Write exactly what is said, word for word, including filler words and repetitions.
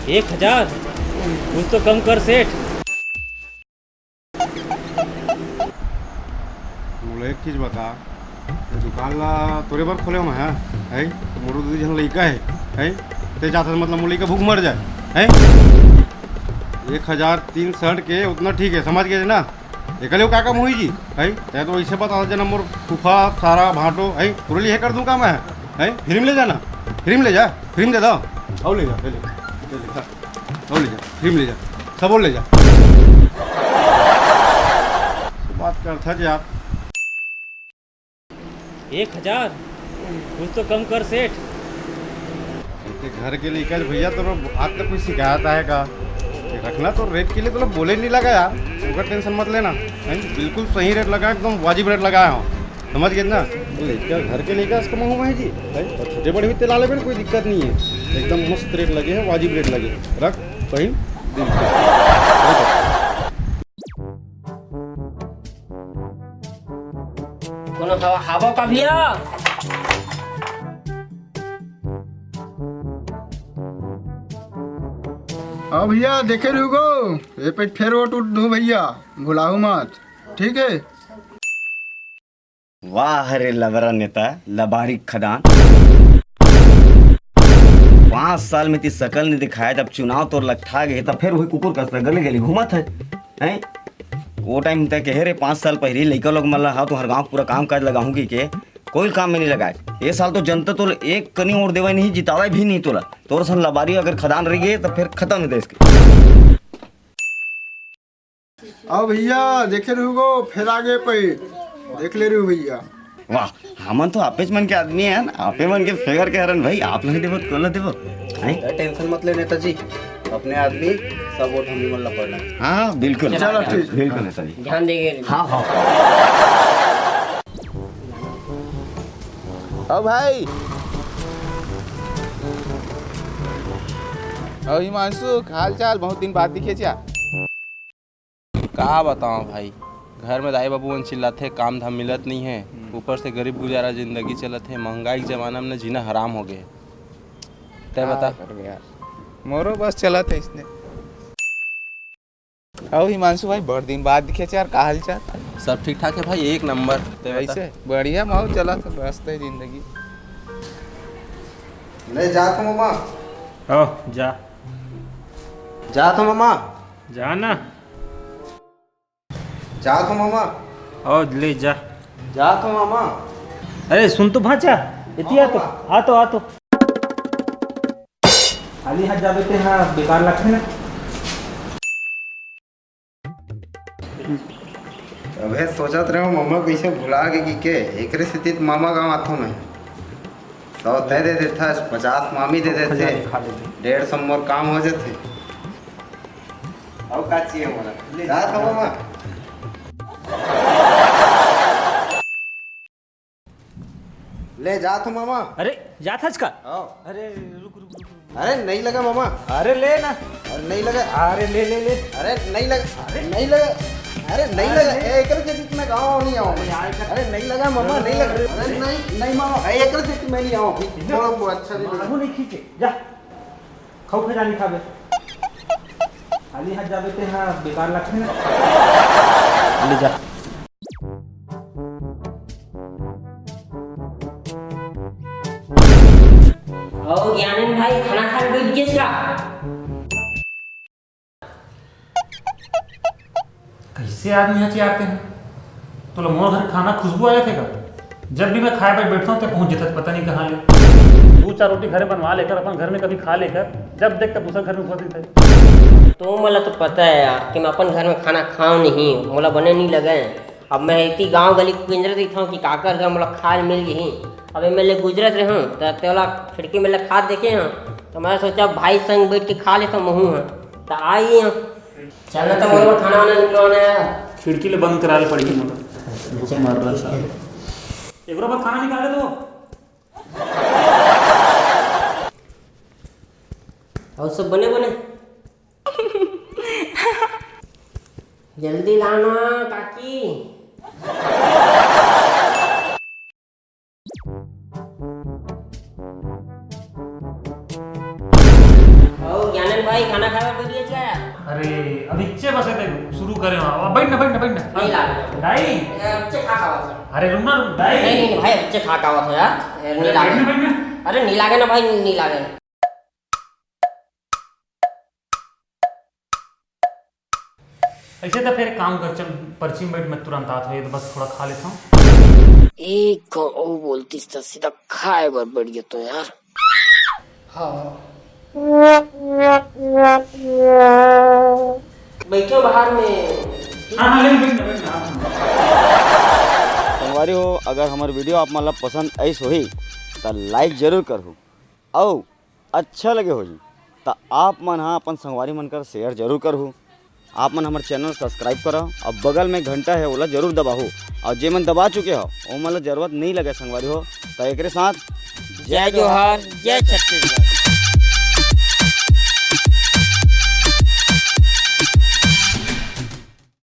एक हजार? कुछ तो कम कर सेठ। मोला एक चीज बता, ये दुकान ला तोरे बर खोले हँव मैं, हैं? मोरो दू झन लइका हे, हैं? ते चाहत हस मतलब मोर लइका भूख मर जाए, हैं? एक हजार तीन सौ के उतना ठीक है, समझ गए ना? एकले का काम होही जी, हैं? ते तो ऐसे बता देना मोर फूफा सारा भांटो, हैं? तोरे लिए कर दूं का मैं, हैं? फ्री में ले जाना, फ्री में ले जा, फ्री में दे दो। आओ ले जा, ले ले, ले ले, आओ ले जा, फ्री में ले जा, सब ले जा। बात करता जी आप। एक हजार? कुछ तो कम कर सेठ। इनके घर के लिए कल भैया तो आज तक कोई शिकायत आए का? रखना तो रेट के लिए तो बोले नहीं लगा यार, ओकर टेंशन मत लेना, हैं? बिल्कुल सही रेट लगा, एकदम वाजिब रेट लगाया हूँ, समझ गए ना? लेकर घर के लेकर इसका महू है जी, हैं? और छोटे बड़े भी तेला लेबे ना, कोई दिक्कत नहीं है, एकदम मस्त रेट लगे है, वाजिब रेट लगे है। रख पहन, दिल खुश। कोनो हवा, हवा का भैया? हाँ भैया, देखे रहुगो, ये पे फेर वोट उठ दो भैया, भुलाहू मत, ठीक है? वाह रे लबरा नेता, लबारी खदान। पाँच साल में ती सकल नहीं दिखाया, जब चुनाव तोर लकठा गए, तब फिर वही कुकुर कस गली गली घूमत है, हैं? वो टाइम तक कहे रे, पाँच साल पहले लइका लोग मन ला, हाँ, तुम्हारे गाँव पूरा काम काज लगाऊंगी के, कोई काम में नहीं लगाए। ये साल तो जनता तो एक कनी और देवे नहीं, जितावे भी नहीं तोला। तोर सन लबारी अगर खदान रह गए, तो फिर खत्म है देश के। आओ भैया, देखे रहुगो, फेर आगे पे देख ले रहू भैया। वाह, हमन तो आपेच मन के आदमी है ना, आपे मन के फेवर के हरन भाई, आप लोग देबो, कोला देबो, हैं? अरे टेंशन मत ले नेताजी, अपने आदमी, सब वोट हम ही मन ला पड़ना है। हाँ, बिल्कुल। चलो, ठीक। बिल्कुल नेताजी। ध्यान देंगे। हाँ, हाँ। ओ भाई, ओ हिमांशु, का हाल चाल? बहुत दिन बाद दिखे चा। का बताओ भाई, घर में दाई बाबू मन चिल्लाथे, काम धाम मिलत नहीं है, हम्म। ऊपर से गरीब गुजारा जिंदगी चलत है, महंगाई के जमाना में जीना हराम हो गए। तय बता। का करबे यार, मोरो बस चलत है इसने। अहो हिमांशु भाई, बड़ दिन बाद दिखे यार, का हाल चाल? सब ठीक ठाक है भाई, एक नंबर। तय बता। कैसे? बढ़िया माहौल चलत है, मस्त है जिंदगी। ले जात हो मामा। हो जा। जात हो मामा। जा ना। जात हो मामा। ओ, ले जा। जात हो मामा। अरे सुन तो भांचा, इतिया तो, आ तो, आ तो। खाली हाथ जाबे ते, हाँ, बेकार लगथे ना। अबे सोचत रहे हो मामा कैसे भुला के कि के, एकरे सेती तो मामा गाँव आथो मैं। सौ तय दे देथस, पचास मामी दे देथे, डेढ़ सौ मोर काम हो जाथे। अउ का चाहिए मोला? ले। जात हो मामा। ले जात हो मामा। अरे जात हस का? आओ। अरे रुक रुक रुक रुक। अरे नहीं लगा मामा। अरे ले ना। अरे नहीं लगा। अरे ले ले ले। अरे नहीं लगा। अरे नहीं लगा। अरे नहीं लगा। ए, एकरे सेती मैं गाँव नहीं आऊँ। अरे यार, अरे नहीं लगा मामा, नहीं लगा। अरे नहीं, नहीं मामा, ए, एकरे सेती मैं नहीं आऊँ। इधर। थोड़ा बहुत अच्छा नहीं लगा। मारू नहीं खींचे, जा। खाऊ खजानी खाबे। खाली हाथ जाबे ते, हाँ, बेकार लगथे ना। ले जा। ओ ज्ञानंद भाई, खाना खान बैठ गेस का? कैसे आदमी ह चियारते हैं? तोला मोर घर खाना खुशबू आया थे का? जब भी मैं खाए बर बैठता हूँ, ते पहुंच जाता है, पता नहीं कहाँ ले। दो चार रोटी घरे बनवा लेकर, अपन घर में कभी खा लेकर, जब देख तब दूसरा घर में घुस जाता है। तो मोला तो पता है यार कि मैं अपन घर में खाना खाओ नहीं, मोला बने नहीं लगे। अब मैं इतनी गांव गली के पिंजरे देखता हूँ कि काकर घर मोला खाए मिल गई। अब मैं ले गुजरत रहूँ तो तेला खिड़की में ले खात देखे हूँ, तो मैं सोचा भाई संग बैठ के खा लेता महू हूँ, तो आई हूँ। चल ना, तो मोर बर खाना वाना निकलवाना यार। खिड़की ले बंद करा ले पड़ही मोला। भूख मर रहा साले। एकरो बर खाना निकाले तो। और सब बने बने। जल्दी लाना काकी। भाई, खाना खाए बर बैठ गया क्या यार? अरे, अब इच्चे बस है, शुरू करे हो। अब बैठ ना, बैठ ना, बैठ ना। नहीं लागे। दाई। ए, बच्चे खा खावत है। अरे, रुक ना, रुक, दाई। नहीं, नहीं, नहीं, भाई, बच्चे खा खावत है यार। ए, अरे, नहीं लागे। बैठ ना, बैठ ना। अरे, नहीं लागे ना भाई, नहीं लागे। ऐसे तो फिर एक काम कर, चल, पर्ची में बैठ, मैं तुरंत आत हूँ, ये तो बस थोड़ा खा लेता हूँ। एक ओ बोलतीस त सीधा खाए बर बैठ गया तो यार। हाँ। बैठो बाहर में। हाँ, हाँ, बैठ, बैठ, बैठ, बैठ। संगवारी हो, अगर हमर वीडियो आप मन ला पसंद आइस होही, त लाइक जरूर करहू, अउ अच्छा लगे होही, त आप मन हा अपन संगवारी मन कर शेयर जरूर करहू। आप मन हमर चैनल सब्सक्राइब करो और बगल में घंटा है, ओला जरूर दबाहू। और जे मन दबा चुके हो, ओ मन ला जरूरत नहीं लगे संगवारी हो। त एकरे साथ जय जोहार, जय छत्तीसगढ़।